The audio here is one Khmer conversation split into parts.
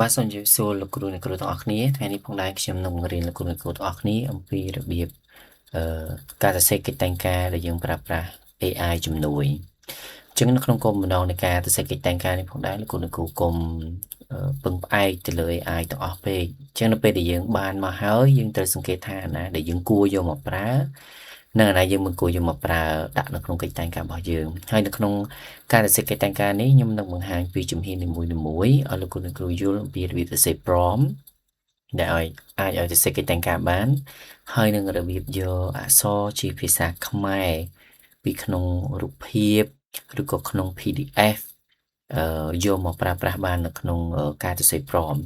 បាទសូមជម្រាបសួរលោកគ្រូអ្នកគ្រូទាំងអស់គ្នាថ្ងៃនេះផងដែរខ្ញុំនឹងបង្រៀនលោកគ្រូអ្នកគ្រូទាំងអស់គ្នាអំពីរបៀបអឺការសរសេរកិច្ចតែងការដែលយើងប្រើប្រាស់ AI ជំនួយអញ្ចឹងនៅក្នុងគោលបំណងនៃការសរសេរកិច្ចតែងការនេះផងដែរលោកគ្រូអ្នកគ្រូកុំពឹងផ្អែកទៅលើ AI ទាំងអស់ពេកអញ្ចឹងនៅពេលដែលយើងបានមកហើយយើងត្រូវសង្កេតថាអាណាដែលយើងគួរយកមកប្រើនិងអាណាយើងមិនគួរយកមកប្រើដាក់នៅក្នុងកិច្ចតែងការរបស់យើងហើយនៅក្នុងការសរសេរកិច្ចតែងការនេះខ្ញុំនឹងបង្ហាញពីជំហាននីមួយៗឲ្យលោកគ្រូអ្នកគ្រូយល់អំពីរបៀបសរសេរ prompt ដែលឲ្យអាចឲ្យសរសេរកិច្ចតែងការបានហើយនឹងរបៀបយកអក្សរជាភាសាខ្មែរពីក្នុងរូបភាពឬក៏ក្នុង PDF យកមកប្រើប្រាស់បាននៅក្នុងការសរសេរ prompt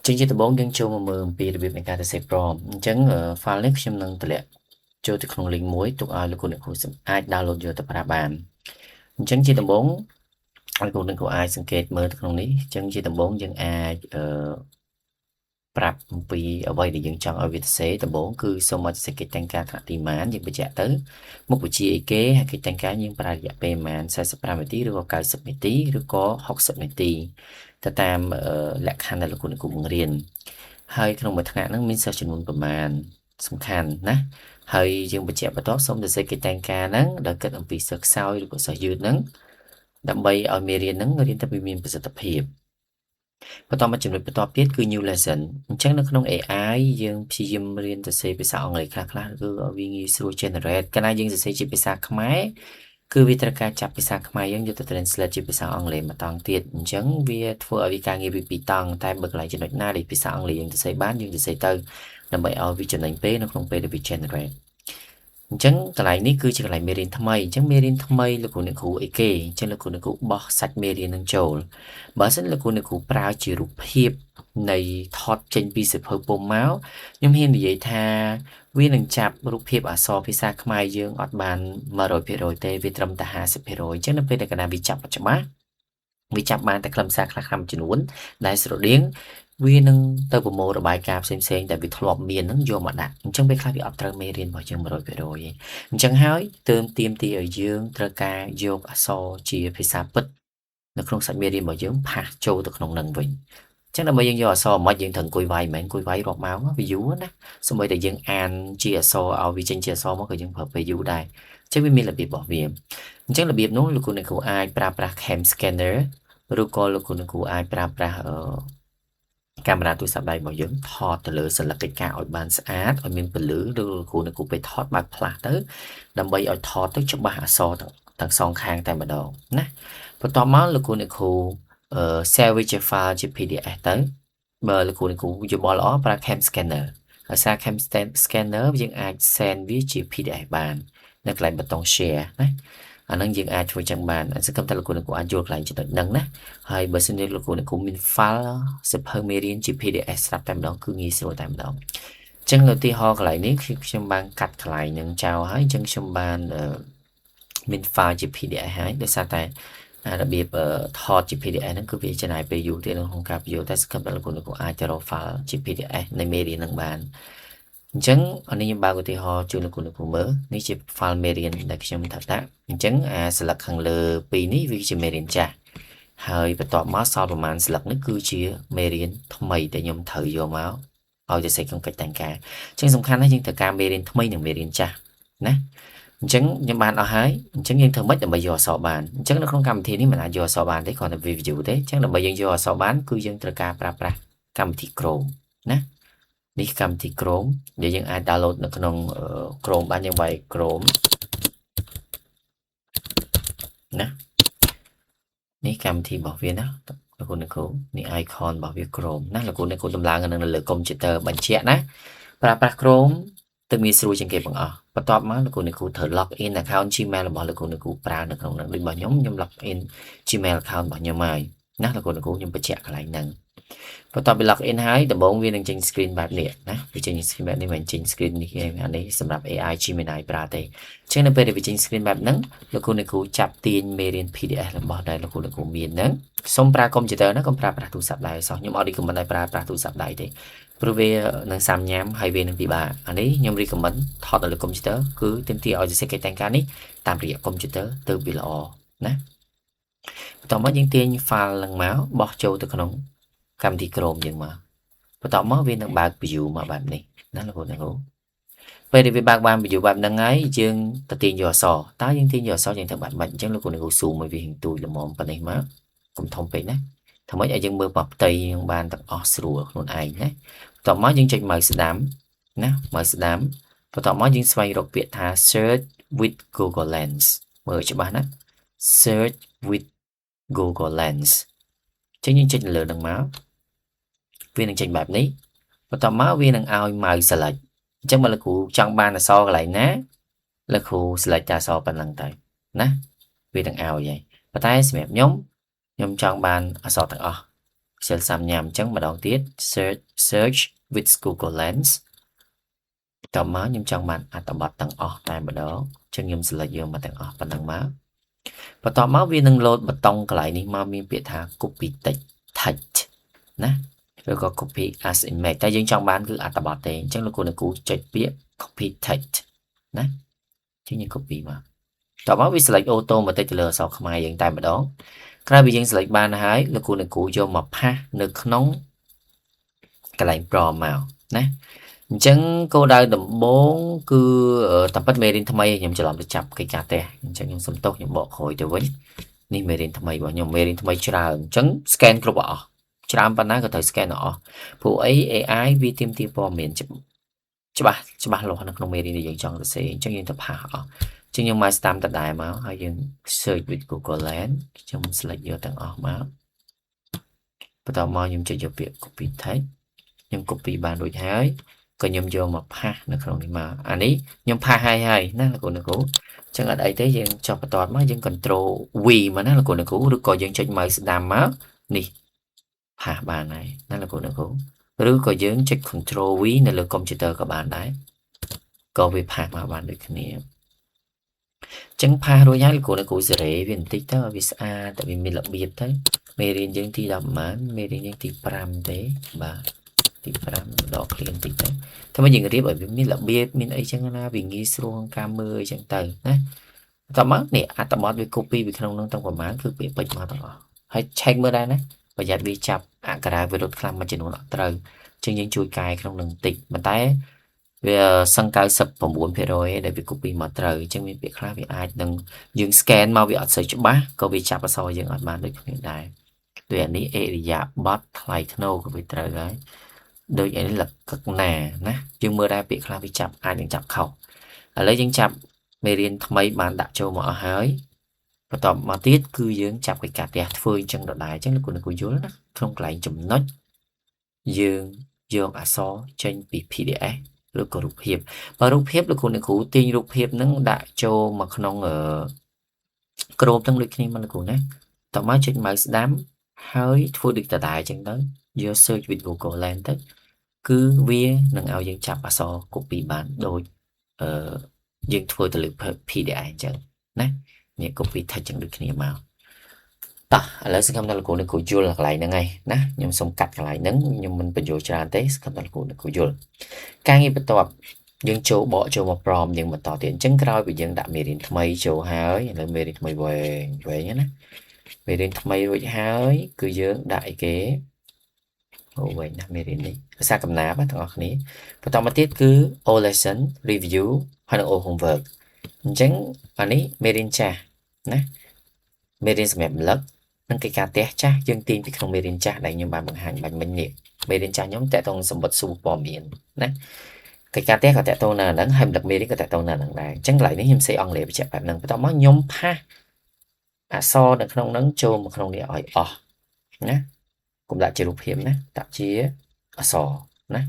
ជាងជាដំបូងយើងចូលមកមើលអំពីរបៀបនៃការសរសេរ prompt អញ្ចឹង file នេះខ្ញុំនឹងតម្លាក់ចូលទៅក្នុង link មួយទុកឲ្យលោកគ្រូអ្នកគ្រូអាច download យកទៅប្រើបានអញ្ចឹងជាដំបូងលោកគ្រូអ្នកគ្រូអាចសង្កេតមើលទៅក្នុងនេះអញ្ចឹងជាដំបូងយើងអាចអឺប្រាប់អំពីអ្វីដែលយើងចង់ឲ្យវាសរសេរដំបូងគឺសូមឲ្យសរសេរកិច្ចតែងការថ្នាក់ទីម៉ានយើងបញ្ជាក់ទៅមុខវិជ្ជាអីគេហើយកិច្ចតែងការយើងប្រើរយៈពេលប្រហែល45នាទីឬក៏90នាទីឬក៏60នាទីទៅតាមលក្ខខណ្ឌដែលលោកគ្រូអ្នកគ្រូបង្រៀនហើយក្នុងមួយថ្នាក់ហ្នឹងមានសិស្សចំនួនប្រមាណសំខាន់ណាហើយយើងបញ្ជាក់បន្តសូមសរសេរកិច្ចតែងការហ្នឹងដោយគិតអំពីសិស្សខ្សោយឬក៏សិស្សយឺតហ្នឹងដើម្បីឲ្យមេរៀនហ្នឹងរៀនទៅវាមានប្រសិទ្ធភាពបន្តមកចំណុចបន្ទាប់ទៀតគឺ new lesson អញ្ចឹងនៅក្នុង AI យើងព្យាយាមរៀនសរសេរភាសាអង់គ្លេសខ្លះៗគឺឲ្យវាងាយស្រួល generate កាលណាយើងសរសេរជាភាសាខ្មែរគឺវាត្រូវការចាប់ភាសាខ្មែរយើងយកទៅ translate ជាភាសាអង់គ្លេសម្ដងទៀតអញ្ចឹងវាធ្វើឲ្យវាការងារវាពីរតង់តែបើកន្លែងចំណុចណាដែលភាសាអង់គ្លេសយើងសរសេរបានយើងសរសេរទៅដើម្បីឲ្យវាចំណេញពេលនៅក្នុងពេលដែលវា generate អញ្ចឹងកន្លែងនេះគឺជាកន្លែងមេរៀនថ្មីអញ្ចឹងមេរៀនថ្មីលោកគ្រូអ្នកគ្រូអីគេអញ្ចឹងលោកគ្រូអ្នកគ្រូបោះសាច់មេរៀននឹងចូលបើសិនលោកគ្រូអ្នកគ្រូប្រើជារូបភាពនៃថតចេញពីសៀវភៅពុម្ពមកខ្ញុំហ៊ាននិយាយថាវានឹងចាប់រូបភាពអក្សរភាសាខ្មែរយើងអត់បាន100%ទេវាត្រឹមតែ50%អញ្ចឹងនៅពេលដែលកាលណាវាចាប់អត់ច្បាស់វាចាប់បានតែខ្លឹមសារខ្លះៗមួយចំនួនដែលស្រដៀងវានឹងទៅប្រមូលរបាយការណ៍ផ្សេងៗដែលវាធ្លាប់មានហ្នឹងយកមកដាក់អញ្ចឹងពេលខ្លះវាអត់ត្រូវមេរៀនរបស់យើង100%ទេអញ្ចឹងហើយទើបទាមទារឲ្យយើងត្រូវការយកអក្សរជាភាសាពិតនៅក្នុងសាច់មេរៀនរបស់យើង paste ចូលទៅក្នុងនឹងវិញអញ្ចឹងដើម្បីយើងយកអក្សរមកយើងត្រូវអង្គុយវាយមិនមែនអង្គុយវាយរាប់ម៉ោងវាយូរណាសូម្បីតែយើងអានជាអក្សរឲ្យវាចេញជាអក្សរមកក៏យើងប្រើពេលយូរដែរអញ្ចឹងវាមានរបៀបរបស់វាអញ្ចឹងរបៀបនោះលោកគ្រូអ្នកគ្រូអាចប្រើប្រាស់ Cam Scanner ឬក៏លោកគ្រូអ្នកគ្រូអាចប្រើប្រាស់កាមេរ៉ាទូរស័ព្ទដៃរបស់យើងថតទៅលើសន្លឹកកិច្ចការឲ្យបានស្អាតឲ្យមានពន្លឺឬលោកគ្រូអ្នកគ្រូពេលថតបើកផ្លាស់ទៅដើម្បីឲ្យថតទៅច្បាស់អក្សរទាំងសងខាងតែម្ដងណាបន្ទាប់មកលោកគ្រូអ្នកគ្រូ save វាជា file ជា PDF ទៅបើលោកគ្រូអ្នកគ្រូយោបល់ល្អប្រើ Cam Scanner ដោយសារ Cam Scanner យើងអាច send វាជា PDF បាននៅកន្លែងប៊ូតុង share ណាអាហ្នឹងយើងអាចធ្វើចឹងបានសង្ឃឹមថាលោកគ្រូអ្នកគ្រូអាចយល់កន្លែងចំណុចហ្នឹងណាហើយបើសិនជាលោកគ្រូអ្នកគ្រូមាន file សៀវភៅមេរៀនជា PDF ស្រាប់តែម្ដងគឺងាយស្រួលតែម្ដងអញ្ចឹងឧទាហរណ៍កន្លែងនេះខ្ញុំបានកាត់កន្លែងហ្នឹងចោលហើយអញ្ចឹងខ្ញុំបានមាន file ជា PDF ហើយដោយសារតែរបៀបថតជា PDF ហ្នឹងគឺវាចំណាយពេលយូរទៀតក្នុងការបញ្យល់តែសង្ឃឹមថាលោកគ្រូអ្នកគ្រូអាចទៅរក file ជា PDF នៃមេរៀនហ្នឹងបានអញ្ចឹងអានេះខ្ញុំបើកឧទាហរណ៍ជូនលោកគ្រូអ្នកគ្រូមើលនេះជា file មេរៀនដែលខ្ញុំថាដាក់អញ្ចឹងអាស្លឹកខាងលើពីរនេះវាជាមេរៀនចាស់ហើយបន្ទាប់មកសល់ប្រហែលស្លឹកនេះគឺជាមេរៀនថ្មីដែលខ្ញុំត្រូវយកមកឲ្យទៅសេក្នុងកិច្ចតែងការអញ្ចឹងសំខាន់ណាស់យើងត្រូវការមេរៀនថ្មីនិងមេរៀនចាស់ណាអញ្ចឹងខ្ញុំបានអស់ហើយអញ្ចឹងយើងធ្វើម៉េចដើម្បីយកអក្សរបានអញ្ចឹងនៅក្នុងកម្មវិធីនេះមិនអាចយកអក្សរបានទេគ្រាន់តែ review ទេអញ្ចឹងដើម្បីយើងយកអក្សរបានគឺយើងត្រូវការប្រើប្រាស់កម្មវិធី Chrome ណានេះកម្មវិធី Chrome ដែលយើងអាច download នៅក្នុង Chrome បានយើងវាយ Chrome ណានេះកម្មវិធីរបស់វាណាលោកគ្រូអ្នកគ្រូនេះ icon របស់វា Chrome ណាលោកគ្រូអ្នកគ្រូតម្លើងនៅលើ computer បញ្ជាក់ណាប្រើប្រាស់ Chrome ទៅងាយស្រួលជាងគេបង្អស់បន្ទាប់មកលោកគ្រូអ្នកគ្រូត្រូវ log in account Gmail របស់លោកគ្រូអ្នកគ្រូប្រើនៅក្នុងហ្នឹងដូចរបស់ខ្ញុំខ្ញុំ log in Gmail account របស់ខ្ញុំហើយណាលោកគ្រូអ្នកគ្រូខ្ញុំបញ្ជាក់កន្លែងហ្នឹងបន្ទាប់ពី log in ហើយដំបូងវានឹងចេញ screen បែបនេះណាវាចេញ screen បែបនេះមិនចេញ screen នេះទេអានេះសម្រាប់ AI Gemini ប្រើទេអញ្ចឹងនៅពេលដែលវាចេញ screen បែបហ្នឹងលោកគ្រូអ្នកគ្រូចាប់ទាញមេរៀន PDF របស់ដែលលោកគ្រូអ្នកគ្រូមានហ្នឹងសូមប្រើ computer ណាកុំប្រើប្រាស់ទូរស័ព្ទដៃសោះខ្ញុំអត់ recommend ឲ្យប្រើប្រាស់ទូរស័ព្ទដៃទេព្រោះវានឹងសាំញ៉ាំហើយវានឹងពិបាកអានេះខ្ញុំ recommend ថតនៅលើ computer គឺទាមទារឲ្យសរសេរកិច្ចតែងការនេះតាមរយៈ computer ទៅវាល្អណាបន្ទាប់មកយើងទាញ file នឹងមកបោះចូលទៅក្នុង កម្មវិធី Chrome យើងមកបន្ទាប់មកវានឹងបើក view មកបែបនេះណាលោកគ្រូអ្នកគ្រូពេលដែលវាបើកបាន view បែបហ្នឹងហើយយើងទៅទាញយកអក្សរតើយើងទាញយកអក្សរយើងធ្វើបែបម៉េចអញ្ចឹងលោកគ្រូអ្នកគ្រូ zoom ឲ្យវារៀងទូចល្មមប៉ុណ្ណេះមកកុំធំពេកណាធ្វើម៉េចឲ្យយើងមើលបផ្ទៃយើងបានទាំងអស់ស្រួលខ្លួនឯងណាបន្ទាប់មកយើងចុច mouse ស្ដាំណា mouse ស្ដាំបន្ទាប់មកយើងស្វែងរកពាក្យថា search with Google Lens មើលច្បាស់ណា search with Google Lens ចឹងយើងចុចលើនឹងមកវានឹងចេញបែបនេះបន្ទាប់មកវានឹងឲ្យ mouse select អញ្ចឹងបើលោកគ្រូចង់បានអក្សរកន្លែងណាលោកគ្រូ select តែអក្សរប៉ុណ្ណឹងទៅណាវានឹងឲ្យហើយប៉ុន្តែសម្រាប់ខ្ញុំខ្ញុំចង់បានអក្សរទាំងអស់ខ្ជិលសាំញ៉ាំអញ្ចឹងម្ដងទៀត search with Google Lens តមកខ្ញុំចង់បានអត្ថបទទាំងអស់តែម្ដងអញ្ចឹងខ្ញុំ select យកមកទាំងអស់ប៉ុណ្ណឹងមកបន្ទាប់មកវានឹង load ប៊ូតុងកន្លែងនេះមកមានពាក្យថា copy text ណាឬក៏ copy as image តែយើងចង់បានគឺអត្ថបទទេអញ្ចឹងលោកគ្រូអ្នកគ្រូចុចពាក្យ copy text ណាអញ្ចឹងយើង copy មកតមកវា select automatic ទៅលើអក្សរខ្មែរយើងតែម្ដងក្រោយពីយើង select បានហើយលោកគ្រូអ្នកគ្រូយកមក paste នៅក្នុងកន្លែង prompt មកណាអញ្ចឹងគោលដៅដំបូងគឺតាមពិតមេរៀនថ្មីខ្ញុំច្រឡំទៅចាប់កិច្ចការផ្ទះអញ្ចឹងខ្ញុំសុំទោសខ្ញុំបកក្រោយទៅវិញនេះមេរៀនថ្មីរបស់ខ្ញុំមេរៀនថ្មីច្រើនអញ្ចឹង scan គ្រប់អស់ច្រើនប៉ុណ្ណាក៏ត្រូវ scan អស់ព្រោះអី AI វាទាមទារព័ត៌មានច្បាស់ច្បាស់លាស់នៅក្នុងមេរៀនដែលយើងចង់សរសេរអញ្ចឹងយើងទៅ paste អស់អញ្ចឹងយើងមកស្តាមដដែលមកហើយយើង search with Google Lens ខ្ញុំ select យកទាំងអស់មកបន្ទាប់មកខ្ញុំចុចយកពាក្យ copy text ខ្ញុំ copy បានរួចហើយក៏ខ្ញុំយកមក paste នៅក្នុងនេះមកអានេះខ្ញុំ paste ហើយហើយណាលោកគ្រូអ្នកគ្រូអញ្ចឹងអត់អីទេយើងចុះបន្ទាត់មកយើង control V មកណាលោកគ្រូអ្នកគ្រូឬក៏យើងចុច mouse ស្ដាំមកនេះ paste បានហើយណាលោកគ្រូអ្នកគ្រូឬក៏យើងចុច control V នៅលើ computer ក៏បានដែរក៏វា paste មកបានដូចគ្នាចឹង paste រួចហើយលោកគ្រូអ្នកគ្រូសេរីវាបន្តិចទៅឲ្យវាស្អាតតែវាមានរបៀបទៅមេរៀនយើងទី10ប្រហែលមេរៀនយើងទី5ទេបាទទី5ដកឃ្លាបន្តិចទៅធ្វើមកយើងរៀបឲ្យវាមានរបៀបមានអីចឹងណាវាងាយស្រួលក្នុងការមើលអីចឹងទៅណាតមកនេះអត្ថបទវា copy ពីក្នុងនោះទាំងប្រហែលគឺពាក្យពេចន៍មកទាំងអស់ហើយ check មើលដែរណាប្រយ័ត្នវាចាប់អក្ខរាវិរុទ្ធខ្លះមួយចំនួនអត់ត្រូវចឹងយើងជួយកែក្នុងនឹងបន្តិចប៉ុន្តែវាសឹង99%ដែលវា copy មកត្រូវអញ្ចឹងមានពាក្យខ្លះវាអាចនឹងយើង scan មកវាអត់សូវច្បាស់ក៏វាចាប់អក្សរយើងអត់បានដូចគ្នាដែរដូចអានេះអេរិយាបថថ្លៃថ្នូរក៏វាត្រូវហើយដូចអានេះលកឹកណាណាយើងមើលដែរពាក្យខ្លះវាចាប់អាចនឹងចាប់ខុសឥឡូវយើងចាប់មេរៀនថ្មីបានដាក់ចូលមកអស់ហើយបន្ទាប់មកទៀតគឺយើងចាប់កិច្ចការផ្ទះធ្វើអញ្ចឹងដដែលអញ្ចឹងលោកគ្រូអ្នកគ្រូយល់ណាក្នុងកន្លែងចំណុចយើងយកអក្សរចេញពី PDF ឬក៏រូបភាពបើរូបភាពលោកគ្រូអ្នកគ្រូទាញរូបភាពហ្នឹងដាក់ចូលមកក្នុងអឺ Chrome ទាំងដូចគ្នាមកលោកគ្រូណាតមកចុច mouse ស្ដាំហើយធ្វើដូចដដែលអញ្ចឹងទៅយក search with Google Lens ទៅគឺវានឹងឲ្យយើងចាប់អក្សរ copy បានដូចអឺយើងធ្វើទៅលើ PDF អញ្ចឹងណានេះ copy text ចឹងដូចគ្នាមកតោះឥឡូវសង្ឃឹមថាលោកគ្រូអ្នកគ្រូយល់កន្លែងហ្នឹងហើយណាខ្ញុំសូមកាត់កន្លែងហ្នឹងខ្ញុំមិនបញ្យល់ច្រើនទេសង្ឃឹមថាលោកគ្រូអ្នកគ្រូយល់ការងារបន្ទាប់យើងចូលបកចូលមក prompt យើងបន្តទៀតអញ្ចឹងក្រោយពីយើងដាក់មេរៀនថ្មីចូលហើយឥឡូវមេរៀនថ្មីវែងវែងណាមេរៀនថ្មីរួចហើយគឺយើងដាក់អីគេអូវែងណាស់មេរៀននេះភាសាកំណាបទាំងអស់គ្នាបន្តមកទៀតគឺ all lesson review ហើយនិង all homework អញ្ចឹងអានេះមេរៀនចាស់ណាមេរៀនសម្រាប់រំលឹកនិងកិច្ចការផ្ទះចាស់យើងទាញពីក្នុងមេរៀនចាស់ដែលខ្ញុំបានបង្ហាញបាញ់មិញនេះមេរៀនចាស់ខ្ញុំតកតងសម្បត្តិសួរព័ត៌មានណាកិច្ចការផ្ទះក៏តកតងនៅហ្នឹងហើយរំលឹកមេរៀនក៏តកតងនៅហ្នឹងដែរអញ្ចឹងកន្លែងនេះខ្ញុំសេអង់គ្លេសបញ្ជាក់បែបហ្នឹងបន្ទាប់មកខ្ញុំ paste អក្សរនៅក្នុងហ្នឹងចូលមកក្នុងនេះឲ្យអស់ណាកុំដាក់ជារូបភាពណាដាក់ជាអក្សរណា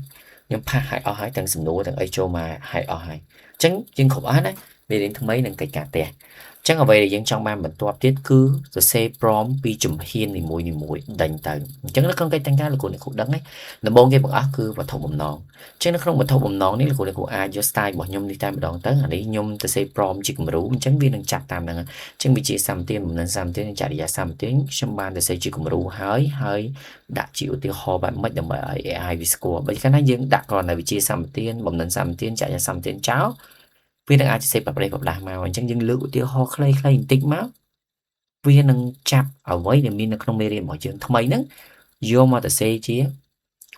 ខ្ញុំ paste ឲ្យអស់ហើយទាំងសំណួរទាំងអីចូលមកឲ្យអស់ហើយអញ្ចឹងយើងគ្រប់អស់ណាមេរៀនថ្មីនិងកិច្ចការផ្ទះអញ្ចឹងអ្វីដែលយើងចង់បានបន្ទាប់ទៀតគឺសរសេរ prompt ពីជំហាននីមួយនីមួយដេញទៅអញ្ចឹងនៅក្នុងកិច្ចការលោកគ្រូអ្នកគ្រូដឹងហើយដំបូងគេបង្អស់គឺវត្ថុបំណងអញ្ចឹងនៅក្នុងវត្ថុបំណងនេះលោកគ្រូអ្នកគ្រូអាចយក style របស់ខ្ញុំនេះតែម្ដងទៅអានេះខ្ញុំសរសេរ prompt ជាគំរូអញ្ចឹងវានឹងចាប់តាមហ្នឹងអញ្ចឹងវិជាសម្បទានបំណិនសម្បទាននិងចរិយាសម្បទានខ្ញុំបានសរសេរជាគំរូហើយហើយដាក់ជាឧទាហរណ៍បែបម៉េចដើម្បីឲ្យ AI វាស្គាល់បើកាលណាយើងដាក់គ្រាន់តែវិជាសម្បទានបំណិនសម្បទានចរិយាសម្បទានចោលវានឹងអាចសរសេរបប្រេះបផ្ដាស់មកអញ្ចឹងយើងលើកឧទាហរណ៍ខ្លីៗបន្តិចមកវានឹងចាប់អ្វីដែលមាននៅក្នុងមេរៀនរបស់យើងថ្មីហ្នឹង យកមកទៅសេជា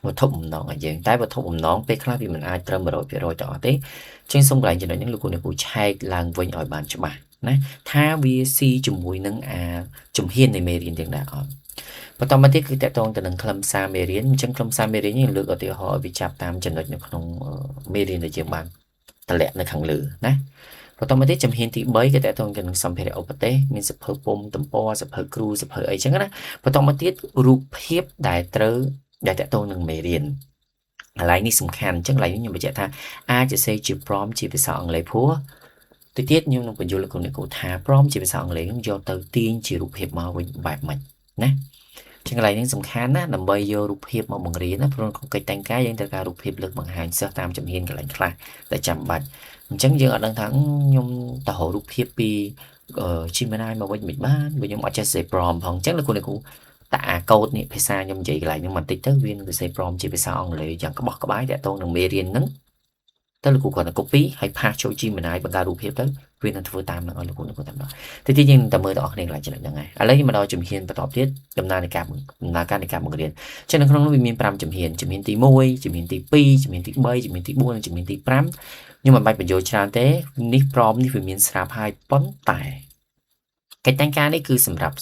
វត្ថុបំណងឲ្យយើងតែវត្ថុបំណងពេលខ្លះវាមិនអាចត្រឹម100%ទាំងអស់ទេចឹងសូមកន្លែងចំណុចហ្នឹងលោកគ្រូអ្នកគ្រូឆែកឡើងវិញឲ្យបានច្បាស់ណាថាវាស៊ីជាមួយនឹងអាជំហាននៃមេរៀនទាំងដែរអត់បន្តមកទៀតគឺតកតងទៅនឹងខ្លឹមសារមេរៀនអញ្ចឹងខ្លឹមសារមេរៀនយើងលើកឧទាហរណ៍ឲ្យវាចាប់តាមចំណុចនៅក្នុងមេរៀនដែលយើងបានតម្លាក់នៅខាងលើណាបន្តមកទៀតជំហានទី3គឺតកតងទៅនឹងសម្ភារៈឧបទេសមានសភៅពុំទំព័រសភៅគ្រូសភៅអីចឹងណាបន្តមកទៀតរូបភាពដែលត្រូវដែលតកតងនឹងមេរៀនកន្លែងនេះសំខាន់អញ្ចឹងកន្លែងនេះខ្ញុំបញ្ជាក់ថាអាចសរសេរជា prompt ជាភាសាអង់គ្លេសព្រោះទៅទៀតខ្ញុំនឹងបញ្យល់លោកគ្រូអ្នកគ្រូថា prompt ជាភាសាអង់គ្លេសនឹងយកទៅទាញជារូបភាពមកវិញបែបម៉េចណាជាងកន្លែងនេះសំខាន់ណាដើម្បីយករូបភាពមកបង្រៀនណាព្រោះក្នុងកិច្ចតែងការយើងត្រូវការរូបភាពលើកបង្ហាញសិស្សតាមជំហានកន្លែងខ្លះដែលចាំបាច់អញ្ចឹងយើងអត់ដឹងថាខ្ញុំទៅរករូបភាពពី Gemini មកវិញមិនបានបើខ្ញុំអត់ចេះសរសេរ prompt ផងអញ្ចឹងលោកគ្រូអ្នកគ្រូតាអាកូដនេះភាសាខ្ញុំនិយាយកន្លែងហ្នឹងបន្តិចទៅវានឹងសរសេរ prompt ជាភាសាអង់គ្លេសយ៉ាងក្បោះក្បាយតាក់ទងនឹងមេរៀនហ្នឹងទៅលោកគ្រូគ្រាន់តែ copy ហើយ paste ចូល Gemini បង្កើតរូបភាពទៅវានឹងធ្វើតាមនឹងឲ្យលោកគ្រូអ្នកគ្រូតាមដល់ទីទីយើងតែមើលដល់អ្នកគ្នាកន្លែងចំណុចហ្នឹងហើយឥឡូវយើងមកដល់ជំហានបន្តទៀតដំណើរនៃការដំណើរការនៃការបង្រៀនចឹងនៅក្នុងនោះវាមាន5ជំហានជំហានទី1ជំហានទី2ជំហានទី3ជំហានទី4និងជំហានទី5ខ្ញុំមិនបាច់បញ្យល់ច្រើនទេនេះ prompt នេះវាមានស្រាប់ហើយប៉ុន្តែកិច្ចតែងការនេះគឺសម្រាប់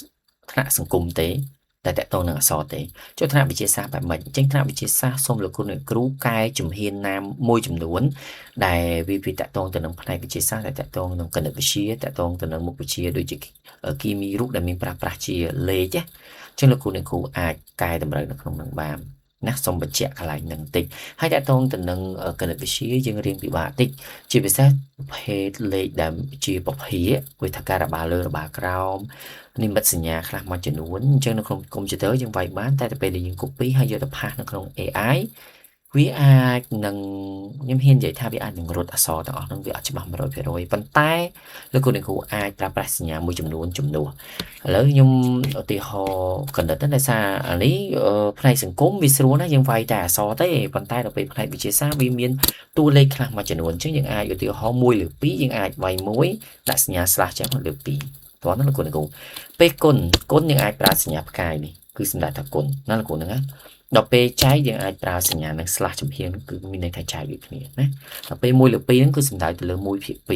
ថ្នាក់សង្គមទេតែតកតងនឹងអក្សរទេចុះថ្នាក់វិទ្យាសាស្ត្របែបម៉េចអញ្ចឹងថ្នាក់វិទ្យាសាស្ត្រសូមលោកគ្រូអ្នកគ្រូកែជំហានណាមួយចំនួនដែលវាតកតងទៅនឹងផ្នែកវិទ្យាសាស្ត្រដែលតកតងនឹងគណិតវិទ្យាតកតងទៅនឹងមុខវិជ្ជាដូចជាគីមីរូបដែលមានប្រើប្រាស់ជាលេខណាអញ្ចឹងលោកគ្រូអ្នកគ្រូអាចកែតម្រូវនៅក្នុងនឹងបានណាសូមបញ្ជាក់កន្លែងនឹងតិចហើយតកតងទៅនឹងគណិតវិទ្យាយើងរៀនពិបាកតិចជាពិសេសប្រភេទលេខដែលជាពភាវាថាការបាលើរបាក្រោមនិមិត្តសញ្ញាខ្លះមួយចំនួនអញ្ចឹងនៅក្នុងកុំព្យូទ័រយើងវាយបានតែទៅពេលដែលយើង copy ហើយយកទៅផាសនៅក្នុង AI វាអាចនឹងខ្ញុំហ៊ាននិយាយថាវាអាចនឹងរត់អក្សរទាំងអស់ហ្នឹងវាអត់ច្បាស់100%ប៉ុន្តែលោកគ្រូអ្នកគ្រូអាចប្រើប្រាស់សញ្ញាមួយចំនួនជំនួសឥឡូវខ្ញុំឧទាហរណ៍កណិតដោយសារអានេះផ្នែកសង្គមវាស្រួលណាស់យើងវាយតែអក្សរទេប៉ុន្តែដល់ពេលផ្នែកវិទ្យាសាស្ត្រវាមានតួលេខខ្លះមួយចំនួនអញ្ចឹងយើងអាចឧទាហរណ៍1លើ2យើងអាចវាយ1ដាក់សញ្ញា slash ចឹងលើ2តោះណាលោកគ្រូអ្នកគ្រូពេលគុណគុណយើងអាចប្រើសញ្ញាផ្កាយនេះគឺសម្រាប់ថាគុណណាលោកគ្រូហ្នឹងណាដល់ពេលចែកយើងអាចប្រើសញ្ញានឹង slash ចំហៀងគឺមានន័យថាចែកដូចគ្នាណាដល់ពេល1លើ2ហ្នឹងគឺសំដៅទៅលើ1ភាគ2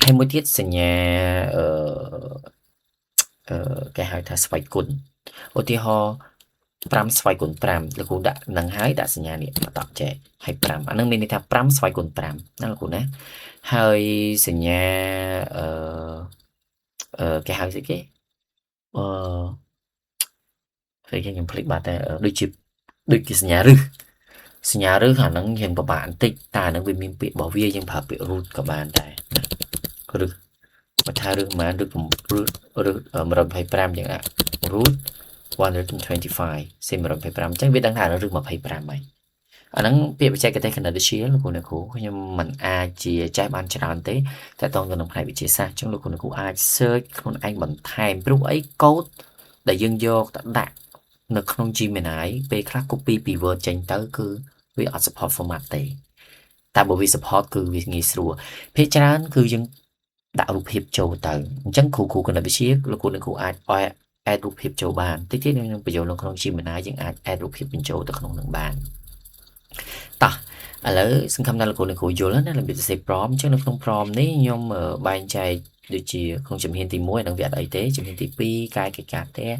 ហើយមួយទៀតសញ្ញាអឺគេហៅថាស្វ័យគុណឧទាហរណ៍5ស្វ័យគុណ5លោកគ្រូដាក់នឹងហើយដាក់សញ្ញានេះបន្តចែកហើយ5អានឹងមានន័យថា5ស្វ័យគុណ5ណាលោកគ្រូណាហើយសញ្ញាអឺគេហៅស្អីគេអឺស្អីគេខ្ញុំភ្លេចបាត់តែដូចជាសញ្ញារឹសសញ្ញារឹសអាហ្នឹងយើងពិបាកបន្តិចតែអាហ្នឹងវាមានពាក្យរបស់វាយើងប្រើពាក្យ root ក៏បានដែរណារឹសបើថារឹសប៉ុន្មានរឹសរឹស125យ៉ាងណា root 125សេ125អញ្ចឹងវាដឹងថារឹស25ហើយអាហ្នឹងពាក្យបច្ចេកទេសគណិតវិទ្យាលោកគ្រូអ្នកគ្រូខ្ញុំមិនអាចជាចេះបានច្រើនទេតែតងទៅនឹងផ្នែកវិទ្យាសាស្ត្រអញ្ចឹងលោកគ្រូអ្នកគ្រូអាច search ខ្លួនឯងបន្ថែមព្រោះអីកូដដែលយើងយកទៅដាក់នៅក្នុង Gemini ពេលខ្លះ copy ពី Word ចេញទៅគឺវាអត់ support format ទេតែបើវា support គឺវាងាយស្រួលភាគច្រើនគឺយើងដាក់រូបភាពចូលទៅអញ្ចឹងគ្រូគ្រូគណិតវិទ្យាលោកគ្រូអ្នកគ្រូអាចឲ្យ add រូបភាពចូលបានតិចទៀតនឹងបញ្ចូលនៅក្នុង Gemini យើងអាច add រូបភាពបញ្ចូលទៅក្នុងនឹងបានតោះឥឡូវសង្ឃឹមថាលោកគ្រូអ្នកគ្រូយល់ណារបៀបសរសេរ prompt អញ្ចឹងនៅក្នុង prompt នេះខ្ញុំបែងចែកដូចជាក្នុងជំហានទី1នឹងវាអត់អីទេជំហានទី2កាយកិច្ចការផ្ទះ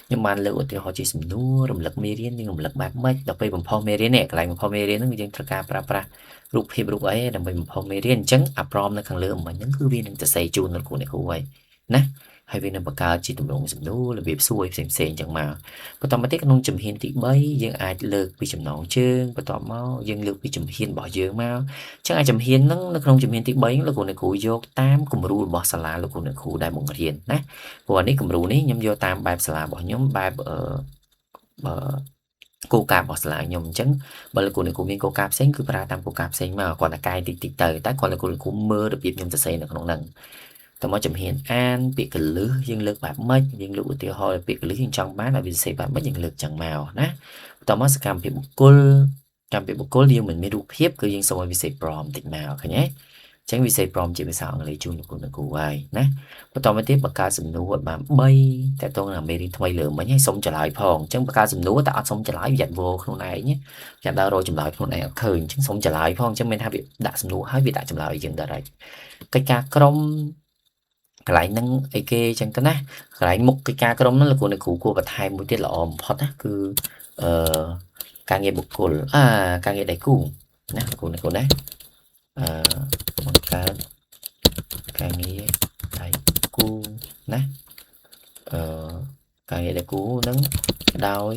ខ្ញុំបានលើកឧទាហរណ៍ជាសំណួររំលឹកមេរៀនយើងរំលឹកបែបម៉េចដល់ពេលបំផុសមេរៀននេះកន្លែងបំផុសមេរៀនហ្នឹងយើងត្រូវការប្រើប្រាស់រូបភាពរូបអីដើម្បីបំផុសមេរៀនអញ្ចឹងអា prompt នៅខាងលើមិញហ្នឹងគឺវានឹងសរសេរជូនលោកគ្រូអ្នកគ្រូហើយណាហើយវានឹងបង្កើតជាទម្រង់សំណួររបៀបសួរផ្សេងផ្សេងអញ្ចឹងមកបន្តមកទៀតក្នុងជំហានទី3យើងអាចលើកពីចំណងជើងបន្តមកយើងលើកពីជំហានរបស់យើងមកអញ្ចឹងអាជំហានហ្នឹងនៅក្នុងជំហានទី3លោកគ្រូអ្នកគ្រូយកតាមគំរូរបស់សាលាលោកគ្រូអ្នកគ្រូដែលបង្រៀនណាព្រោះអានេះគំរូនេះខ្ញុំយកតាមបែបសាលារបស់ខ្ញុំបែបអឺគោលការណ៍របស់សាលាខ្ញុំអញ្ចឹងបើលោកគ្រូអ្នកគ្រូមានគោលការណ៍ផ្សេងគឺប្រើតាមគោលការណ៍ផ្សេងមកគ្រាន់តែកែតិចតិចទៅតែគ្រាន់តែលោកគ្រូអ្នកគ្រូមើលរបៀបខ្ញុំសរសេរនៅក្នុងហ្នឹងតើមកជំហានអានពាក្យកលឹះយើងលើកបែបម៉េចយើងលើកឧទាហរណ៍ពាក្យកលឹះយើងចង់បានឲ្យវាសរសេរបែបម៉េចយើងលើកចឹងមកណាបន្តមកសកម្មភាពបុគ្គលកម្មភាពបុគ្គលយើងមិនមានរូបភាពគឺយើងសូមឲ្យវាសេ prompt តិចមកឃើញទេ ចឹងវិសេស prompt ជាភាសាអង់គ្លេសជូនលោកគ្រូអ្នកគ្រូហើយណាបន្តមកទៀតបង្កើតសំណួរឲ្យបាន3តើតងនឹងមេរៀនថ្មីលើមិញហើយសុំចម្លើយផងអញ្ចឹងបង្កើតសំណួរតែអត់សុំចម្លើយវាយ៉ាត់វខ្លួនឯងយ៉ាត់ដើររកចម្លើយខ្លួនឯងអត់ឃើញអញ្ចឹងសុំចម្លើយផងអញ្ចឹងមានថាវាដាក់សំណួរហើយវាដាក់ចម្លើយឲ្យយើង direct កិច្ចការក្រុមកន្លែងហ្នឹងអីគេអញ្ចឹងទៅណាកន្លែងមុខកិច្ចការក្រុមហ្នឹងលោកគ្រូអ្នកគ្រូគួរបន្ថែមមួយទៀតល្អបំផុតណាគឺអឺការងារបុគ្គលអាការងារដៃគូណាលោកគ្រូអ្នកគ្រូណាអឺបង្កើតការងារដៃគូណាអឺការងារដៃគូនឹងដោយ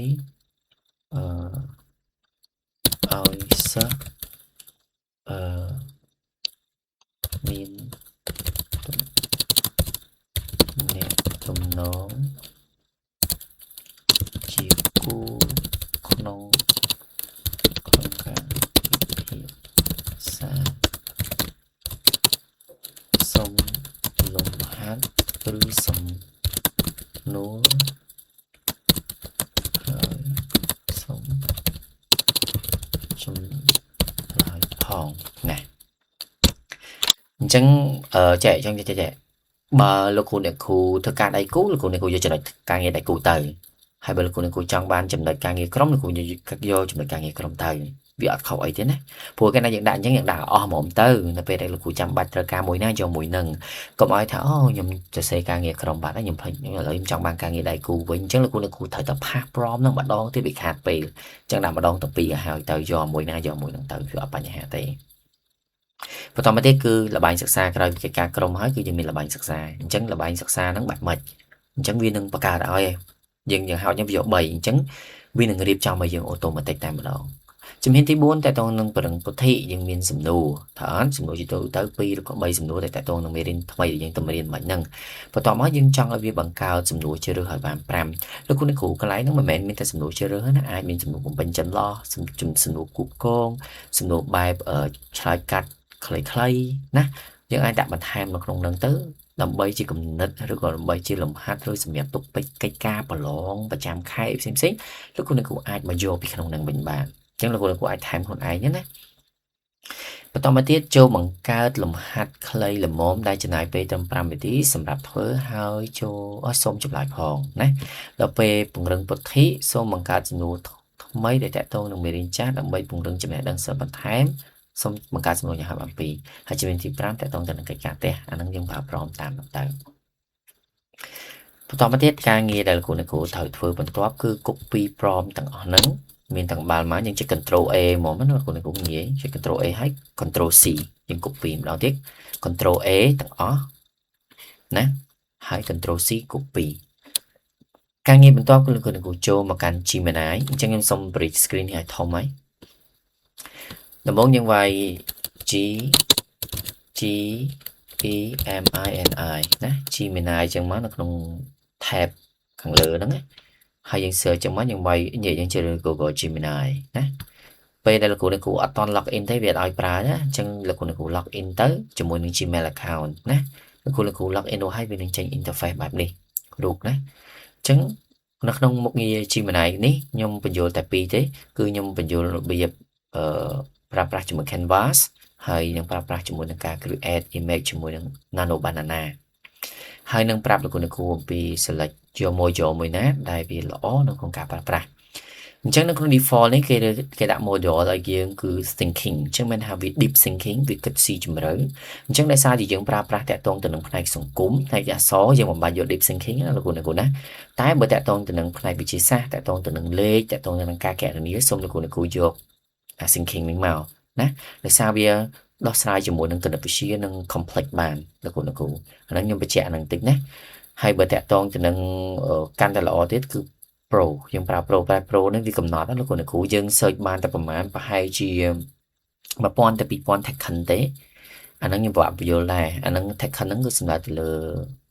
អឺឲ្យសិស្សអឺមានអ្នកទំនងជាគូក្នុងក្នុងការពិភាក្សាសុំលំហាត់ឬសំណួរហើយសុំចម្លើយផងណាអញ្ចឹងអឺចែកអញ្ចឹងចែកចែកបើលោកគ្រូអ្នកគ្រូធ្វើការដៃគូលោកគ្រូអ្នកគ្រូយកចំណុចការងារដៃគូទៅហើយបើលោកគ្រូអ្នកគ្រូចង់បានចំណុចការងារក្រុមលោកគ្រូយកចំណុចការងារក្រុមទៅវាអត់ខុសអីទេណាព្រោះគេណាយើងដាក់អញ្ចឹងយើងដាក់អស់ហ្មងទៅនៅពេលដែលលោកគ្រូចាំបាច់ត្រូវការមួយណាយកមួយនឹងកុំឲ្យថាអូខ្ញុំសរសេរការងារក្រុមបាត់ហើយខ្ញុំភ្លេចឥឡូវខ្ញុំចង់បានការងារដៃគូវិញអញ្ចឹងលោកគ្រូអ្នកគ្រូត្រូវតែpaste prompt នឹងម្ដងទៀតវាខាតពេលអញ្ចឹងដាក់ម្ដងទៅពីរឲ្យហើយទៅយកមួយណាយកមួយនឹងទៅវាអត់បញ្ហាទេបន្តមកទៀតគឺល្បែងសិក្សាក្រោយពីកិច្ចការក្រុមហើយគឺយើងមានល្បែងសិក្សាអញ្ចឹងល្បែងសិក្សាហ្នឹងបាច់ម៉េចអញ្ចឹងវានឹងបង្កើតឲ្យយើងយើងហៅខ្ញុំវាយក3អញ្ចឹងវានឹងរៀបចំឲ្យយើង automatic តែម្ដងជំហានទី4តើតងនឹងប្រឹងពុទ្ធិយើងមានសំណួរថាអត់សំណួរជាទូទៅ2ឬក៏3សំណួរដែលតើតងនឹងមេរៀនថ្មីដែលយើងទៅរៀនមិនហ្នឹងបន្ទាប់មកយើងចង់ឲ្យវាបង្កើតសំណួរជ្រើសរើសឲ្យបាន5លោកគ្រូអ្នកគ្រូកន្លែងហ្នឹងមិនមែនមានតែសំណួរជ្រើសរើសណាអាចមានសំណួរបំពេញចន្លោះសំណួរគូកងសំណួរបែបឆ្លើយកាត់ខ្លីៗណាយើងអាចដាក់បន្ថែមនៅក្នុងហ្នឹងទៅដើម្បីជាគំនិតឬក៏ដើម្បីជាលំហាត់ឬសម្រាប់ទុកពេចកិច្ចការប្រឡងប្រចាំខែផ្សេងៗលោកគ្រូអ្នកគ្រូអាចមកយកពីក្នុងហ្នឹងវិញបានអញ្ចឹងលោកគ្រូអ្នកគ្រូអាចថែមខ្លួនឯងណាបន្តមកទៀតចូលបង្កើតលំហាត់ខ្លីល្មមដែលចំណាយពេលត្រឹម5នាទីសម្រាប់ធ្វើហើយចូលសូមចម្លើយផងណាដល់ពេលពង្រឹងពុទ្ធិសូមបង្កើតសំណួរថ្មីដែលតាក់ទងនឹងមេរៀនចាស់ដើម្បីពង្រឹងចំណេះដឹងសិស្សបន្ថែមសូមបង្កើតសំណួរយ៉ាងហោចបាន2ហើយជំនាញទី5តាក់ទងទៅនឹងកិច្ចការផ្ទះអាហ្នឹងយើងប្រើ prompt តាមហ្នឹងទៅបន្តមកទៀតការងារដែលលោកគ្រូអ្នកគ្រូត្រូវធ្វើបន្ទាប់គឺ copy prompt ទាំងអស់ហ្នឹងមានទាំងបាល់មកយើងចុច control A ហ្មងណាលោកគ្រូអ្នកគ្រូងាយចុច control A ហើយ control C យើង copy ម្ដងទៀត control A ទាំងអស់ណាហើយ control C copy ការងារបន្ទាប់គឺលោកគ្រូអ្នកគ្រូចូលមកកាន់ Gemini អញ្ចឹងខ្ញុំសូម break screen នេះឲ្យធំហើយដំបូងយើងវាយ G G E M I N I ណា Gemini អញ្ចឹងមកនៅក្នុង tab ខាងលើហ្នឹងណាហើយយើង search ចឹងមកយើងវាយនិយាយយើងជ្រើសរើស Google Gemini ណាពេលដែលលោកគ្រូអ្នកគ្រូអត់ទាន់ log in ទេវាអត់ឲ្យប្រើណាអញ្ចឹងលោកគ្រូអ្នកគ្រូ log in ទៅជាមួយនឹង Gmail account ណាលោកគ្រូអ្នកគ្រូ log in នោះហើយវានឹងចេញ interface បែបនេះរូបណាអញ្ចឹងនៅក្នុងមុខងារ Gemini នេះខ្ញុំបញ្យល់តែពីរទេគឺខ្ញុំបញ្យល់របៀបអឺប្រើប្រាស់ជាមួយ Canvas ហើយនឹងប្រើប្រាស់ជាមួយនឹងការ create image ជាមួយនឹង Nano Banana ហើយនឹងប្រាប់លោកគ្រូអ្នកគ្រូអំពី select យកមួយយកមួយណាដែលវាល្អនៅក្នុងការប្រើប្រាស់អញ្ចឹងនៅក្នុង default នេះគេគេដាក់ model ឲ្យយើងគឺ thinking អញ្ចឹងមានថាវា deep thinking វាគិតស៊ីជម្រៅអញ្ចឹងដោយសារជាយើងប្រើប្រាស់តាក់ទងទៅនឹងផ្នែកសង្គមផ្នែកអក្សរយើងមិនបាច់យក deep thinking ណាលោកគ្រូអ្នកគ្រូណាតែបើតាក់ទងទៅនឹងផ្នែកវិទ្យាសាស្ត្រតាក់ទងទៅនឹងលេខតាក់ទងទៅនឹងការគណនាសូមលោកគ្រូអ្នកគ្រូយកអា thinking នេះមកណាដោយសារវាដោះស្រាយជាមួយនឹងគណិតវិទ្យានិង complex បានលោកគ្រូអ្នកគ្រូអាហ្នឹងខ្ញុំបញ្ជាក់ហ្នឹងតិចណាហើយបើតាក់ទងទៅនឹងកាន់តែល្អទៀតគឺ Pro យើងប្រើ Pro តែ Pro ហ្នឹងវាកំណត់ណាលោកគ្រូអ្នកគ្រូយើង search បានតែប្រហែលប្រហែលជា1000ទៅ2000 token ទេអាហ្នឹងខ្ញុំប្រាប់បញ្យល់ដែរអាហ្នឹង token ហ្នឹងគឺសំដៅទៅលើ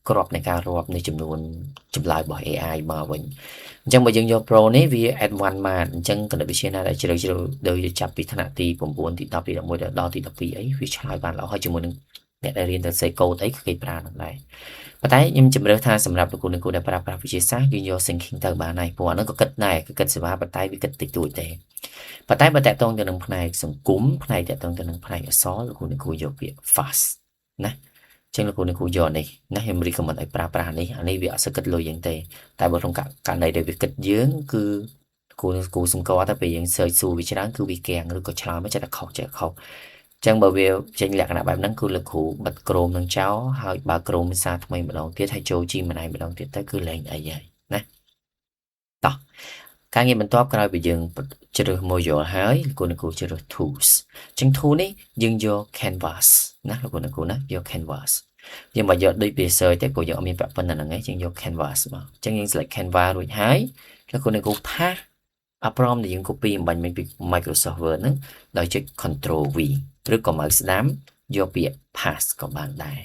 ក្របនៃការរាប់នៃចំនួនចម្លើយរបស់ AI មកវិញអញ្ចឹងបើយើងយក Pro នេះវា advanced មកអញ្ចឹងគណិតវិទ្យាណាដែលជ្រៅជ្រៅដូចចាប់ពីថ្នាក់ទី9ទី10ទី11ដល់ទី12អីវាឆ្លើយបានល្អហើយជាមួយនឹងអ្នកដែលរៀនទៅសេកូដអីគឺគេប្រើនឹងដែរប៉ុន្តែខ្ញុំជម្រើសថាសម្រាប់លោកគ្រូអ្នកគ្រូដែលប្រើប្រាស់វិទ្យាសាស្ត្រយើងយក thinking ទៅបានហើយព្រោះអាហ្នឹងក៏គិតដែរគឺគិតសេវាប៉ុន្តែវាគិតតិចតួចទេ ប៉ុន្តែបើទាក់ទងទៅនឹងផ្នែកសង្គមផ្នែកទាក់ទងទៅនឹងផ្នែកអក្សរលោកគ្រូអ្នកគ្រូយកពាក្យ fast ណាចឹងលោកគ្រូអ្នកគ្រូយកនេះណាខ្ញុំ recommend ឲ្យប្រើប្រាស់នេះអានេះវាអត់សូវគិតលុយយើងទេតែបើក្នុងករណីដែលវាគិតយើងគឺគ្រូគ្រូសម្គាល់តែពេលយើង search សួរវាច្រើនគឺវាកាំងឬក៏ឆ្លើយមកចេះតែខុសចេះខុសចឹងបើវាចេញលក្ខណៈបែបហ្នឹងគឺលោកគ្រូបិទ Chrome នឹងចោលហើយបើ Chrome សារថ្មីម្ដងទៀតហើយចូល Gemini ម្ដងទៀតទៅគឺលែងអីហើយណាតោះការងារបន្ទាប់ក្រោយពីយើងជ្រើស module ហើយលោកគ្រូអ្នកគ្រូជ្រើស tools ចឹង tool នេះយើងយក canvas ណាលោកគ្រូអ្នកគ្រូណាយក canvas យើងមកយកដូចពី search ទេព្រោះយើងអត់មានពាក់ប៉ុណ្្នឹងឯងយើងយក canvas មកអញ្ចឹងយើង select canvas រួចហើយលោកគ្រូអ្នកគ្រូ paste អា prompt ដែលយើង copy អម្បាញ់មិញពី Microsoft Word ហ្នឹងដោយចុច Control V ឬក៏ mouse ស្ដាំយកពាក្យ paste ក៏បានដែរ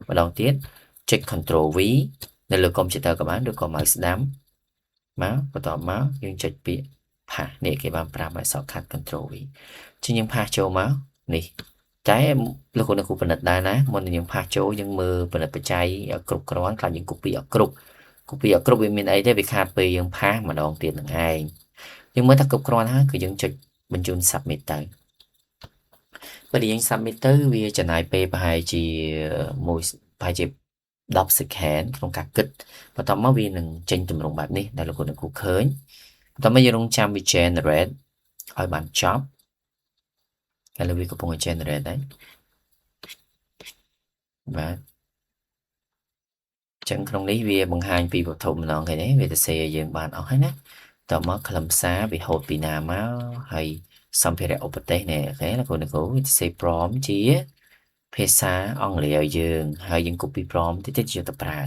ម្ដងទៀតចុច Control V នៅលើ computer ក៏បានឬក៏ mouse ស្ដាំមកបន្ទាប់មកយើងចុចពាក្យ paste នេះគេបានប្រាប់ឲ្យ shortcut Control V ជាងយើង paste ចូលមកនេះតែលោកគ្រូអ្នកគ្រូពិនិត្យដែរណាមុននឹងយើង paste ចូលយើងមើលពិនិត្យបច្ច័យឲ្យគ្រប់គ្រាន់ខ្លាចយើង copy អត់គ្រប់ copy អត់គ្រប់វាមានអីទេវាខាតពេលយើង paste ម្ដងទៀតនឹងឯងយើងមើលថាគ្រប់គ្រាន់ហើយគឺយើងចុចបញ្ជូន submit ទៅពេលយើង submit ទៅវាចំណាយពេលប្រហែលជាមួយប្រហែលជា10 second ក្នុងការគិតបន្ទាប់មកវានឹងចេញទម្រង់បែបនេះដែលលោកគ្រូអ្នកគ្រូឃើញបន្ទាប់មកយើងរងចាំវា generate ឲ្យបានចប់ឥឡូវវាកំពុងតែ generate ហើយបាទចឹងក្នុងនេះវាបង្ហាញពីវត្ថុម្ដងឃើញទេវាទៅសេឲ្យយើងបានអស់ហើយណាតមកខ្លឹមសារវាហូតពីណាមកហើយសម្ភារៈឧបទេសនេះOK លោកគ្រូអ្នកគ្រូវាទៅសេ prompt ជាភាសាអង់គ្លេសឲ្យយើងហើយយើង copy prompt តិចតិចយកទៅប្រើ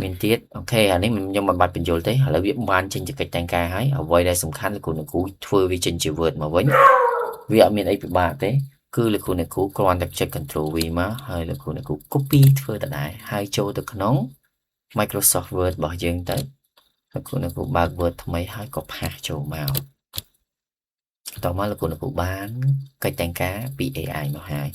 មានទៀត OK អានេះខ្ញុំមិនបាច់បញ្យល់ទេឥឡូវវាបានចេញជាកិច្ចតែងការហើយអ្វីដែលសំខាន់លោកគ្រូអ្នកគ្រូធ្វើវាចេញជា Word មកវិញវាអត់មានអីពិបាកទេគឺលោកគ្រូអ្នកគ្រូគ្រាន់តែចុច Control V មកហើយលោកគ្រូអ្នកគ្រូ copy ធ្វើដដែលហើយចូលទៅក្នុង Microsoft Word របស់យើងទៅលោកគ្រូអ្នកគ្រូបើក Word ថ្មីហើយក៏ paste ចូលមកតមកលោកគ្រូអ្នកគ្រូបានកិច្ចតែងការពី AI មកហើយ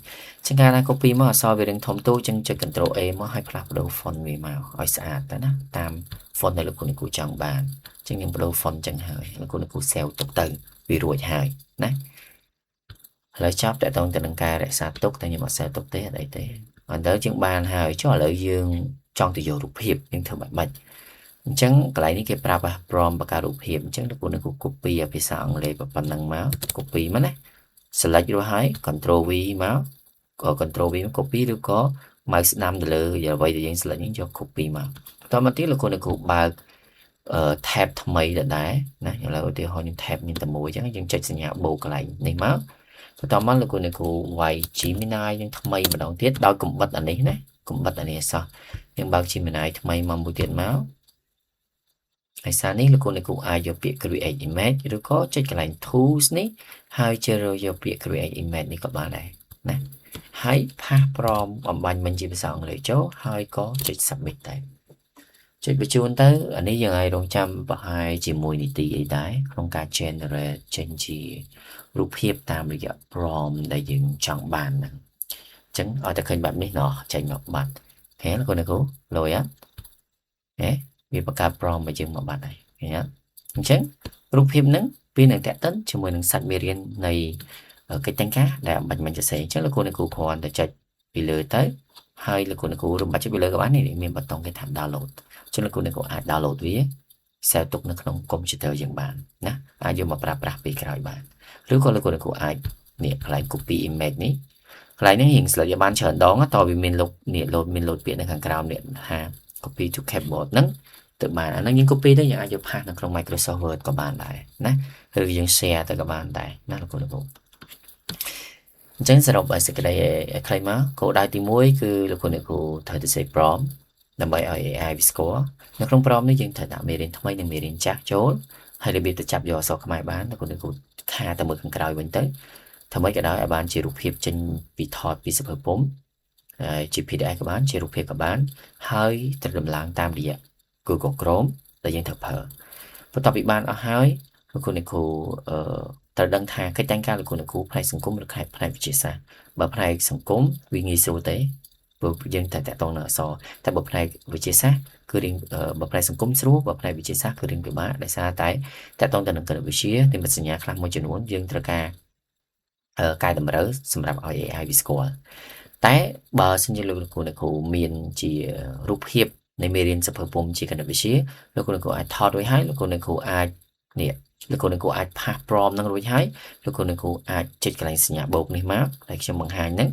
ចឹងកាលណា copy មកអក្សរវារៀងធំទូចឹងចុច Control A មកហើយផ្លាស់ប្ដូរ font វាមកឲ្យស្អាតទៅណាតាម font ដែលលោកគ្រូអ្នកគ្រូចង់បានចឹងយើងប្ដូរ font ចឹងហើយលោកគ្រូអ្នកគ្រូ save ទុកទៅវារួចហើយណាឥឡូវចប់តើតងទៅនឹងការរក្សាទុកតែខ្ញុំអត់ save ទុកទេអត់អីទេអត់ទៅជាងបានហើយចុះឥឡូវយើងចង់ទៅយករូបភាពយើងធ្វើបាច់បាច់អញ្ចឹងកន្លែងនេះគេប្រាប់ថា prompt បង្កើតរូបភាពអញ្ចឹងលោកគ្រូនឹង copy ភាសាអង់គ្លេសប៉ុណ្ណឹងមក copy មកណា select រួចហើយ control V មកក៏ control V មក copy ឬក៏ mouse ស្ដាំទៅលើអ្វីដែលយើង select នេះយក copy មកបន្តមកទៀតលោកគ្រូនឹងគ្រូបើក tab ថ្មីដដែលណាឥឡូវឧទាហរណ៍ខ្ញុំ tab មានតែមួយអញ្ចឹងយើងចុចសញ្ញាបូកកន្លែងនេះមកបន្តមកលោកគ្រូអ្នកគ្រូវាយ Gemini យើងថ្មីម្ដងទៀតដោយកុំបិទអានេះណាកុំបិទអានេះសោះយើងបើក Gemini ថ្មីមកមួយទៀតមកហើយសារនេះលោកគ្រូអ្នកគ្រូអាចយកពាក្យ create image ឬក៏ចុចកន្លែង tools នេះហើយជ្រើសរើសយកពាក្យ create image នេះក៏បានដែរណាហើយ paste prompt អម្បាញ់មិញជាភាសាអង់គ្លេសចូលហើយក៏ចុច submit ទៅចុចបញ្ជូនទៅអានេះយើងឲ្យរងចាំប្រហែលជាមួយនីតិអីដែរក្នុងការ generate ចេញជារូបភាពតាមរយៈ prompt ដែលយើងចង់បានហ្នឹងអញ្ចឹងឲ្យតែឃើញបែបនេះណោះចេញមកបាត់ហេលោកគ្រូអ្នកគ្រូលយអត់ហេវាបង្កើត prompt មកយើងមកបាត់ហើយឃើញអត់អញ្ចឹងរូបភាពហ្នឹងវានឹងទាក់ទិនជាមួយនឹងសាច់មេរៀននៃកិច្ចតែងការដែលអម្បាញ់មិញសរសេរអញ្ចឹងលោកគ្រូអ្នកគ្រូគ្រាន់តែចុចពីលើទៅហើយលោកគ្រូអ្នកគ្រូរំបាច់ចុចពីលើក៏បាននេះមានប៊ូតុងគេថា download អញ្ចឹងលោកគ្រូអ្នកគ្រូអាច download វា save ទុកនៅក្នុងកុំព្យូទ័រយើងបានណាអាចយកមកប្រើប្រាស់ពេលក្រោយបានឬក៏លោកគ្រូអ្នកគ្រូអាចនេះកន្លែង copy image នេះកន្លែងនេះរៀង select បានច្រើនដងតើវាមានលុបនេះ load មាន load ពាក្យនៅខាងក្រោមនេះថា copy to clipboard ហ្នឹងទៅបានអាហ្នឹងយើង copy ទៅយើងអាចយក paste នៅក្នុង Microsoft Word ក៏បានដែរណាឬយើង share ទៅក៏បានដែរណាលោកគ្រូលោកគ្រូអញ្ចឹងសរុបឲ្យសេចក្តីឲ្យខ្លីមកគោលដៅទី1គឺលោកគ្រូអ្នកគ្រូត្រូវទៅសេ prompt ដើម្បីឲ្យ AI វាស្គាល់នៅក្នុង prompt នេះយើងត្រូវដាក់មេរៀនថ្មីនិងមេរៀនចាស់ចូលហើយរបៀបទៅចាប់យកអក្សរខ្មែរបានលោកគ្រូអ្នកគ្រូខាទៅមើលខាងក្រោយវិញទៅធ្វើម៉េចក៏ដោយឲ្យបានជារូបភាពចេញពីថតពីសៀវភៅពុម្ពហើយជា PDF ក៏បានជារូបភាពក៏បានហើយត្រូវដំឡើងតាមរយៈ Google Chrome ដែលយើងត្រូវប្រើបន្ទាប់ពីបានអស់ហើយលោកគ្រូអ្នកគ្រូអឺត្រូវដឹងថាកិច្ចតែងការលោកគ្រូអ្នកគ្រូផ្នែកសង្គមឬផ្នែកវិទ្យាសាស្ត្របើផ្នែកសង្គមវាងាយស្រួលទេ ព្រោះយើងតែតាក់ទងនឹងអក្សរតែបើផ្នែកវិទ្យាសាស្ត្រគឺរៀងបើផ្នែកសង្គមស្រួលបើផ្នែកវិទ្យាសាស្ត្រគឺរៀងពិបាកដោយសារតែតាក់ទងទៅនឹងគណិតវិទ្យានិមិត្តសញ្ញាខ្លះមួយចំនួនយើងត្រូវការកែតម្រូវសម្រាប់ឲ្យ AI វាស្គាល់តែបើសិនជាលោកគ្រូអ្នកគ្រូមានជារូបភាពនៃមេរៀនសភៅពុំជាគណិតវិទ្យាលោកគ្រូអ្នកគ្រូអាចថតរួចហើយលោកគ្រូអ្នកគ្រូអាចនេះលោកគ្រូអ្នកគ្រូអាច paste prompt នឹងរួចហើយលោកគ្រូអ្នកគ្រូអាចចុចកន្លែងសញ្ញាបូកនេះមកដែលខ្ញុំបង្ហាញហ្នឹង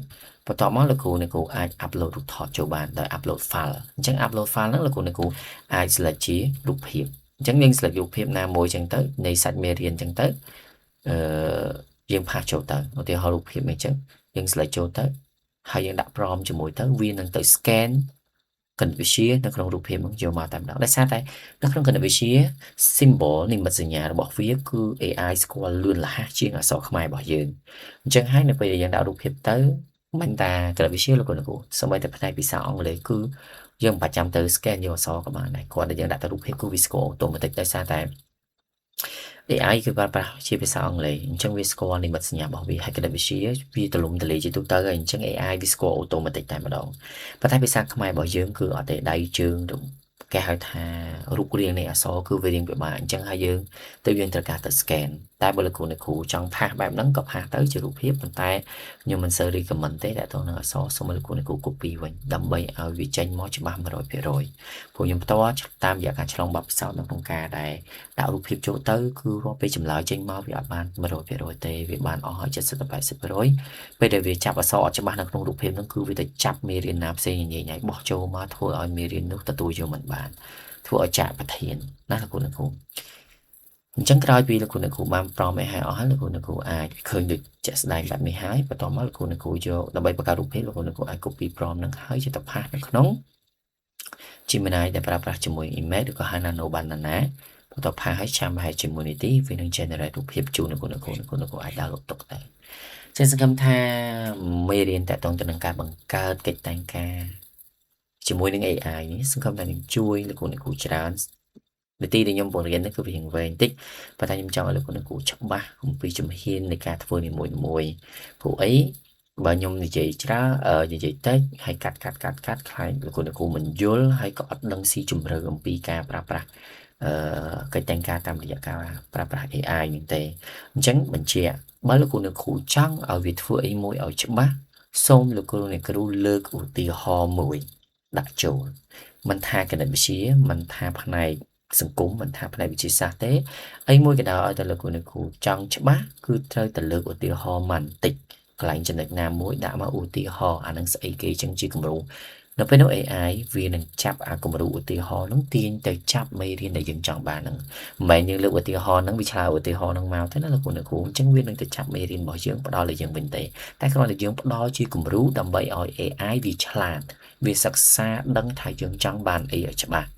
បន្ទាប់មកលោកគ្រូអ្នកគ្រូអាច upload រូបថតចូលបានដោយ upload file អញ្ចឹង upload file ហ្នឹងលោកគ្រូអ្នកគ្រូអាច select ជារូបភាពអញ្ចឹងយើង select រូបភាពណាមួយអញ្ចឹងទៅនៃសាច់មេរៀនអញ្ចឹងទៅអឺយើង paste ចូលទៅឧទាហរណ៍រូបភាពអញ្ចឹងយើង select ចូលទៅហើយយើងដាក់ prompt ជាមួយទៅវានឹងទៅ scan គណិតវិទ្យានៅក្នុងរូបភាពហ្នឹងយកមកតែម្ដងដោយសារតែនៅក្នុងគណិតវិទ្យា symbol និមិត្តសញ្ញារបស់វាគឺ AI ស្គាល់លឿនរហ័សជាងអក្សរខ្មែររបស់យើងអញ្ចឹងហើយនៅពេលដែលយើងដាក់រូបភាពទៅមិនតាគណិតវិទ្យាលោកគ្រូសូម្បីតែផ្នែកភាសាអង់គ្លេសគឺយើងមិនបាច់ចាំទៅ scan យកអក្សរក៏បានដែរគ្រាន់តែយើងដាក់ទៅរូបភាពគឺវាស្គាល់ automatic ដោយសារតែ AI គឺប្រើប្រាស់ជាភាសាអង់គ្លេសអញ្ចឹងវាស្គាល់និមិត្តសញ្ញារបស់វាហើយគណិតវិទ្យាវាទូលំទូលាយជាទូទៅហើយអញ្ចឹង AI វាស្គាល់ automatic តែម្ដងប៉ុន្តែភាសាខ្មែររបស់យើងគឺអត់ទេដៃជើងគេហៅថារូបរាងនៃអក្សរគឺវារៀងពិបាកអញ្ចឹងហើយយើងទៅយើងត្រូវការទៅ scan តែបើលោកគ្រូអ្នកគ្រូចង់ paste បែបហ្នឹងក៏ paste ទៅជារូបភាពប៉ុន្តែខ្ញុំមិនសូវ recommend ទេតែទៅនឹងអក្សរសូមឲ្យលោកគ្រូអ្នកគ្រូ copy វិញដើម្បីឲ្យវាចេញមកច្បាស់100%ព្រោះខ្ញុំផ្ទាល់តាមរយៈការឆ្លងបទពិសោធន៍នៅក្នុងការដែលដាក់រូបភាពចូលទៅគឺរាល់ពេលចម្លើយចេញមកវាអត់បាន100%ទេវាបានអស់ហើយ70ទៅ80%ពេលដែលវាចាប់អក្សរអត់ច្បាស់នៅក្នុងរូបភាពហ្នឹងគឺវាទៅចាប់មេរៀនណាផ្សេងញញញបោះចូលមកធ្វើឲ្យមេរៀននោះទទួលយកមិនបានធ្វើឲ្យចាក់ប្រធានណាលោកគ្រូអ្នកគ្រូអញ្ចឹងក្រោយពីលោកគ្រូអ្នកគ្រូបាន prompt ឲ្យហើយអស់ហើយលោកគ្រូអ្នកគ្រូអាចឃើញដូចជាក់ស្ដែងបែបនេះហើយបន្ទាប់មកលោកគ្រូអ្នកគ្រូយកដើម្បីបង្កើតរូបភាពលោកគ្រូអ្នកគ្រូអាច copy prompt ហ្នឹងហើយយកទៅ paste នៅក្នុង Gemini ដែលប្រើប្រាស់ជាមួយ image ឬក៏ Nano Banana បន្ទាប់ paste ហើយចាំប្រហែលជាមួយនាទីវានឹង generate រូបភាពជូនលោកគ្រូអ្នកគ្រូលោកគ្រូអ្នកគ្រូអាច download ទុកទៅចឹងសង្ឃឹមថាមេរៀនតាក់ទងទៅនឹងការបង្កើតកិច្ចតែងការជាមួយនឹង AI នេះសង្ឃឹមថានឹងជួយលោកគ្រូអ្នកគ្រូច្រើននាទីដែលខ្ញុំបង្រៀននេះគឺវារៀងវែងតិចប៉ុន្តែខ្ញុំចង់ឲ្យលោកគ្រូអ្នកគ្រូច្បាស់អំពីជំហាននៃការធ្វើនីមួយៗព្រោះអីបើខ្ញុំនិយាយច្រើននិយាយតិចហើយកាត់កាត់កាត់កាត់ខ្លាចលោកគ្រូអ្នកគ្រូមិនយល់ហើយក៏អត់ដឹងស៊ីជម្រៅអំពីការប្រើប្រាស់អឺកិច្ចតែងការតាមរយៈការប្រើប្រាស់ AI នេះទេអញ្ចឹងបញ្ជាក់បើលោកគ្រូអ្នកគ្រូចង់ឲ្យវាធ្វើអីមួយឲ្យច្បាស់សូមលោកគ្រូអ្នកគ្រូលើកឧទាហរណ៍មួយដាក់ចូលមិនថាគណិតវិទ្យាមិនថាផ្នែកសង្គមមិនថាផ្នែកវិទ្យាសាស្ត្រទេអីមួយក៏ដោយឲ្យតែលោកគ្រូអ្នកគ្រូចង់ច្បាស់គឺត្រូវតែលើកឧទាហរណ៍មកបន្តិចកន្លែងចំណុចណាមួយដាក់មកឧទាហរណ៍អានឹងស្អីគេចឹងជាគំរូនៅពេលនោះ AI វានឹងចាប់អាគំរូឧទាហរណ៍នោះទាញទៅចាប់មេរៀនដែលយើងចង់បានហ្នឹងមិនមែនយើងលើកឧទាហរណ៍ហ្នឹងវាឆ្លើយឧទាហរណ៍ហ្នឹងមកទេណាលោកគ្រូអ្នកគ្រូអញ្ចឹងវានឹងទៅចាប់មេរៀនរបស់យើងផ្ដល់ឲ្យយើងវិញទេតែគ្រាន់តែយើងផ្ដល់ជាគំរូដើម្បីឲ្យ AI វាឆ្លាតវាសិក្សាដឹងថាយើងចង់បានអីឲ្យច្បាស់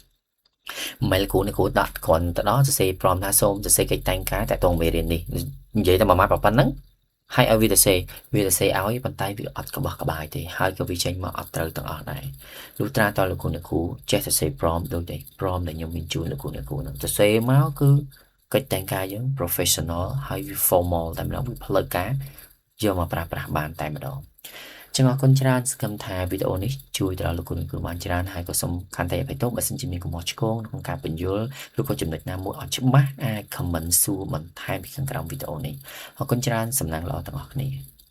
មិនគ្រូនេះគ្រូដាក់គ្រាន់ទៅដល់សរសេរ prompt ថាសូមសរសេរកិច្ចតែងការតាក់ទងមេរៀននេះនិយាយតែមួយម៉ាត់ប៉ុណ្ណឹងហើយឲ្យវាទៅសេវាទៅសេឲ្យប៉ុន្តែវាអត់ក្បោះក្បាយទេហើយក៏វាចេញមកអត់ត្រូវទាំងអស់ដែរលុះត្រាតលោកគ្រូអ្នកគ្រូចេះសរសេរ prompt ដូចតែ prompt ដែលខ្ញុំមានជូនលោកគ្រូអ្នកគ្រូហ្នឹងសរសេរមកគឺកិច្ចតែងការយើង professional ហើយវា formal តែម្ដងវាផ្លូវការយកមកប្រើប្រាស់បានតែម្ដងចឹងអរគុណច្រើនសង្ឃឹមថាវីដេអូនេះជួយទៅដល់លោកគ្រូអ្នកគ្រូបានច្រើនហើយក៏សូមខន្តីអភ័យទោសបើសិនជាមានកំហុសឆ្គងក្នុងការបញ្យល់ឬក៏ចំណុចណាមួយអត់ច្បាស់អាច comment សួរបន្ថែមពីខាងក្រោមវីដេអូនេះអរគុណច្រើនសំណាងល្អទាំងអស់គ្នា។